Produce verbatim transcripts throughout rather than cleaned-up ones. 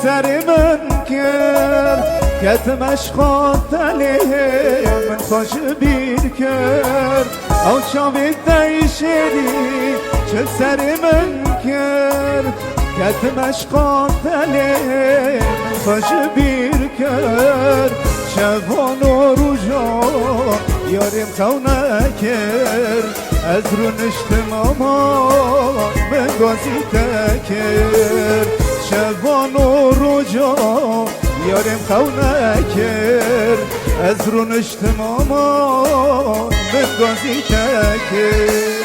Serê min kir, ketim eşqa telê, min xwe ji bîr kir. Ew çavê te yî şêrî, çi serê min kir, ketim eşqa telê, min xwe ji bîr kir. Şevan û roja yarê min xew nekir. Ez rûniştim ama min gazî te kir. Şevan û roja yarê min xew nekir. Ez rûniştim ama min gazî te kir.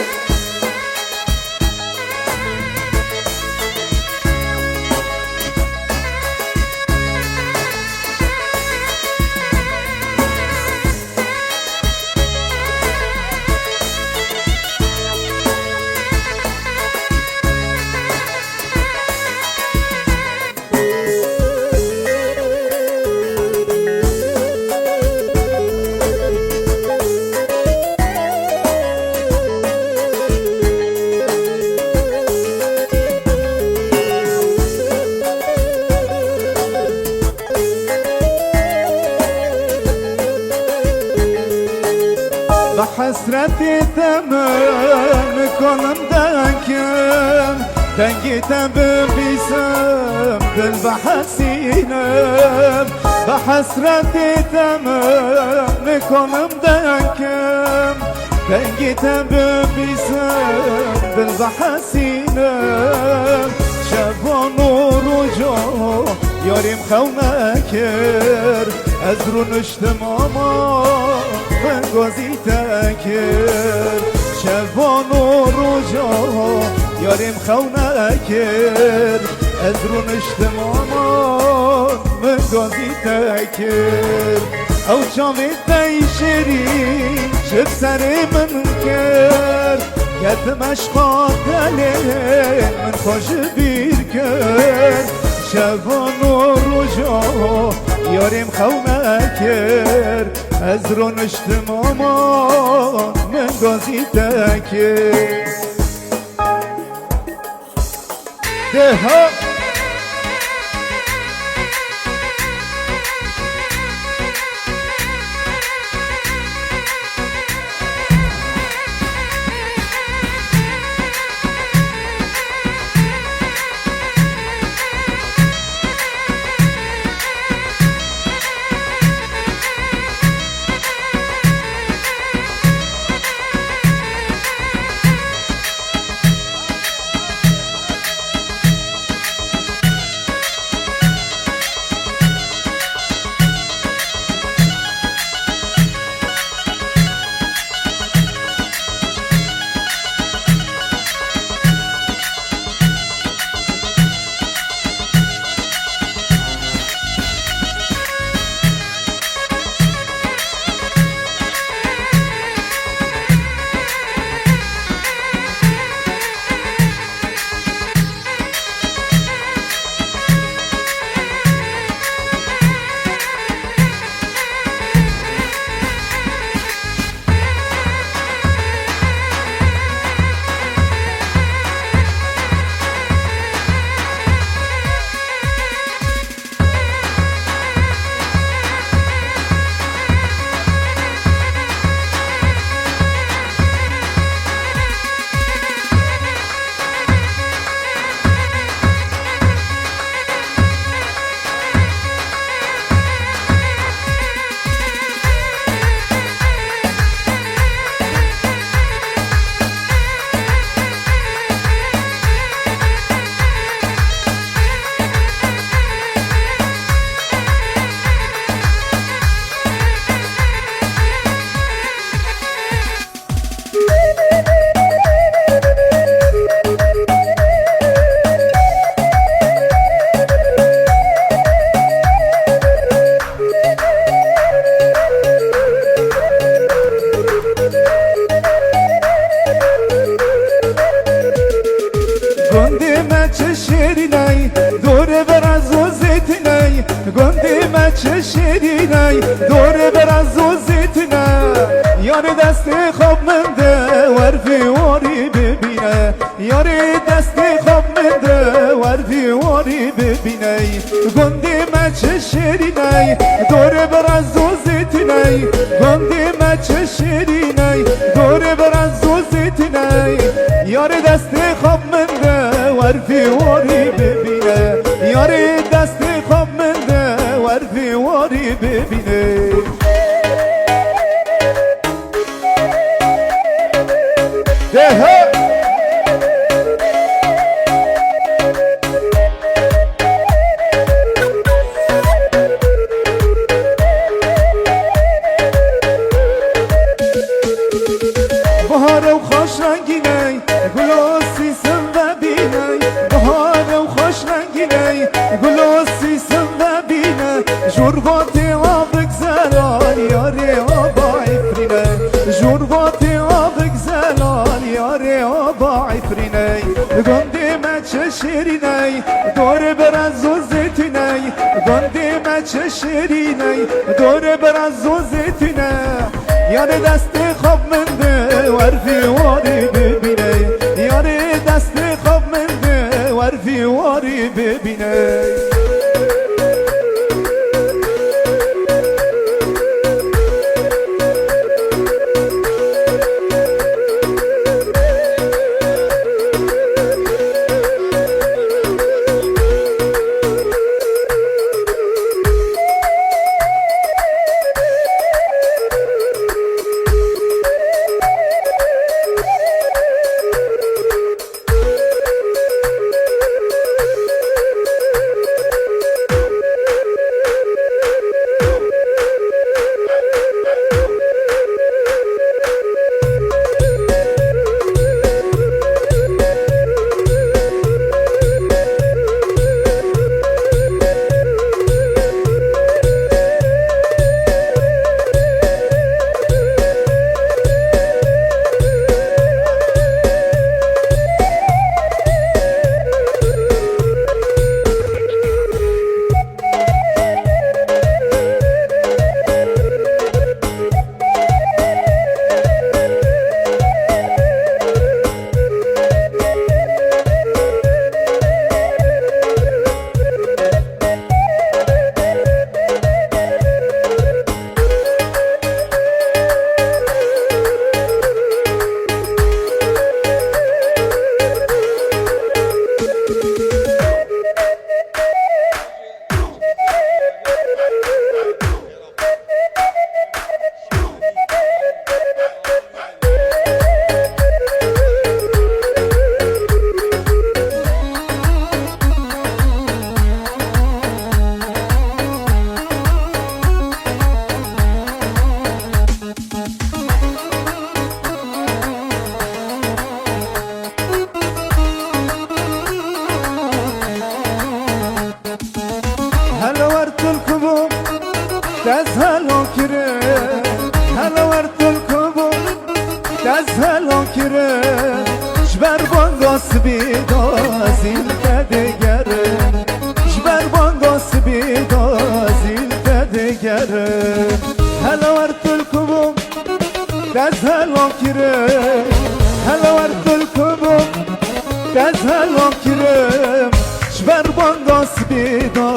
Bi hesretê te min kolim dekim, dengê te bibîsim dil bihesînim. Bi hesretê te min kolim dekim, dengê te bibîsim dil bihesînim. Şevan û roja yarê min xew nekir. Ez rûniştim ama min gazî te kir. Şevan û roja yarê min xew nekir. Ez rûniştim ama min gazî te kir. Ew çavê te yî şêrîn ji serê min kir. Ketim eşqa telê, min xwe ji bîr kir. Şevan û roja yarê min xew nekir. Ez rûniştim ama min gazî te kir. Deha. Gundê me çi şêrîn ey, dorê bera zû zêtîn ey. Gundê me çi şêrîn ey, dorê bera zû zêtîn e. Yarê destê xwe min de, wer vî warî bibîne. Yarê destê xwe min de, wer vî warî Bibîney, gundê me çi şêrîney, dorê bi rez û zêtîney, gundê me çi şêrîney, dorê bi rez û zêtîney. Yarê destê xwe min de wer vî warî bibîne, yarê destê xwe min de wer vî warî bibîne. De he! Bihare û xweş rengîney, gulo sîsim vebîney. Bihare û xweş rengîney, gulo sîsim vebîne. Jûr vatê avik zelal, yarê ava Efrîne. Jûr vatê avik zelal, yarê ava Efrîne. Gundê me çi şêrîney, dorê bi rez û zêtîney. Gundê me çi şêrîney, dorê bi rez û zêtîne. Yarê destê xwe min de wer vî warî bibîne. Yarê destê xwe min de wer vî warî bibîne. Hele wer tulk bû, dest hela kirin. Hele wer tulk bû, dest hela kirin. Ji ber banga sibê de zîl te digerin. Ji ber banga sibê de zîl te digerin. Hele wer tulk bû, dest hela kirin, hele wer tulk bû, dest hela kirin. Ji ber banga sibê de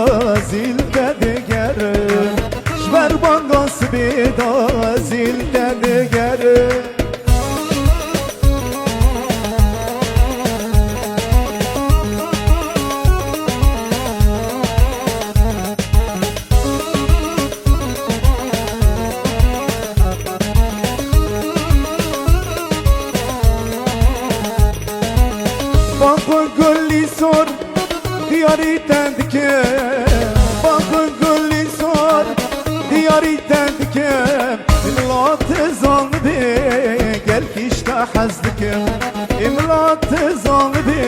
zîl te digerin. Ji ber banga sibê de zîl te digerin. Baqû gulî sor diyarî te dikim. Baqû gulî sor diyarî te dikim. Milat zanibê gel kîşte hez dikim. Milat zanibê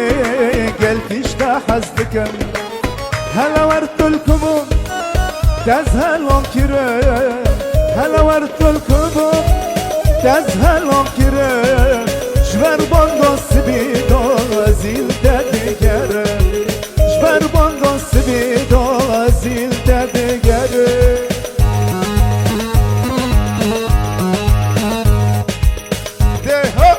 gel kîşte hez dikim. Hele wer tulk bû, dest hela kirin. Hele wer tulk bû, dest hela kirin. Ji ber banga sibê de zîl te digerin. Ji ber banga sibê de zîl te digerin. De ho!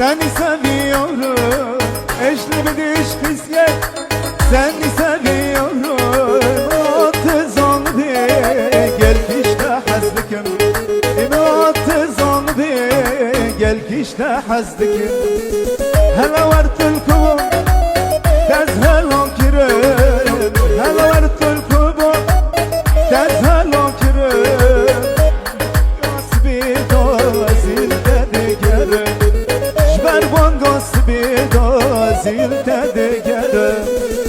Seni seviyorum, eşli bir diş kısmet. Seni seviyorum, atı zombi, gel işte hazlıkım. Atı zombi, gel işte hazlıkım. Hele var tulkum, tez helon kirim. Hele var tulkum, tez helon kirim. Spî do zîl te digere, ji ber banga spî do zîl te digere.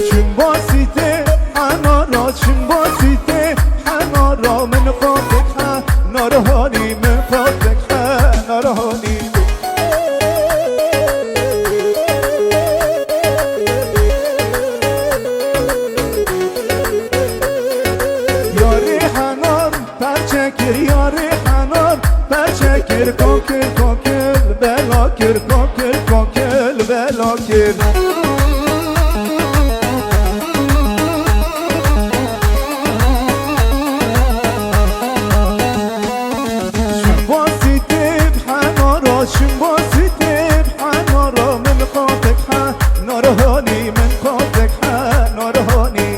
Çim basîtê hemara, çim basîtê hemara, min qatik he, narhanî min qatik he, narhanî. Yarî henar perçe kir, yarî henar perçe kir, kokil, kokil, bela kir, kokil, kokil, bela kir. Çim basîtê bi henara, çim basîtê bi henara, min qatik he, narhanî min qatik he, narhanî.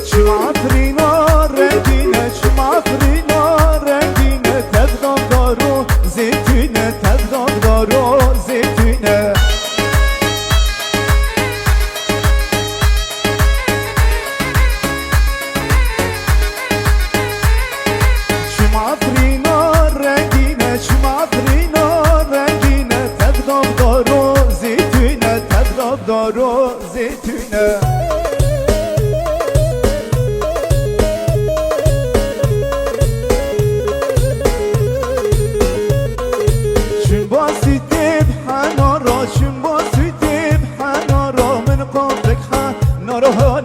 Çim Efrîna rengîn e, çim Efrîna rengîn e, tev damdar û zeytûn e, tev damdar û zeytûn e. Çim Efrîna rengîn e, çim Efrîna rengîn e, tev damdar û zeytûn e, tev damdar û zeytûn e. Çim basîtê bi henara, çim basîtê bi henara, min qatik he, narha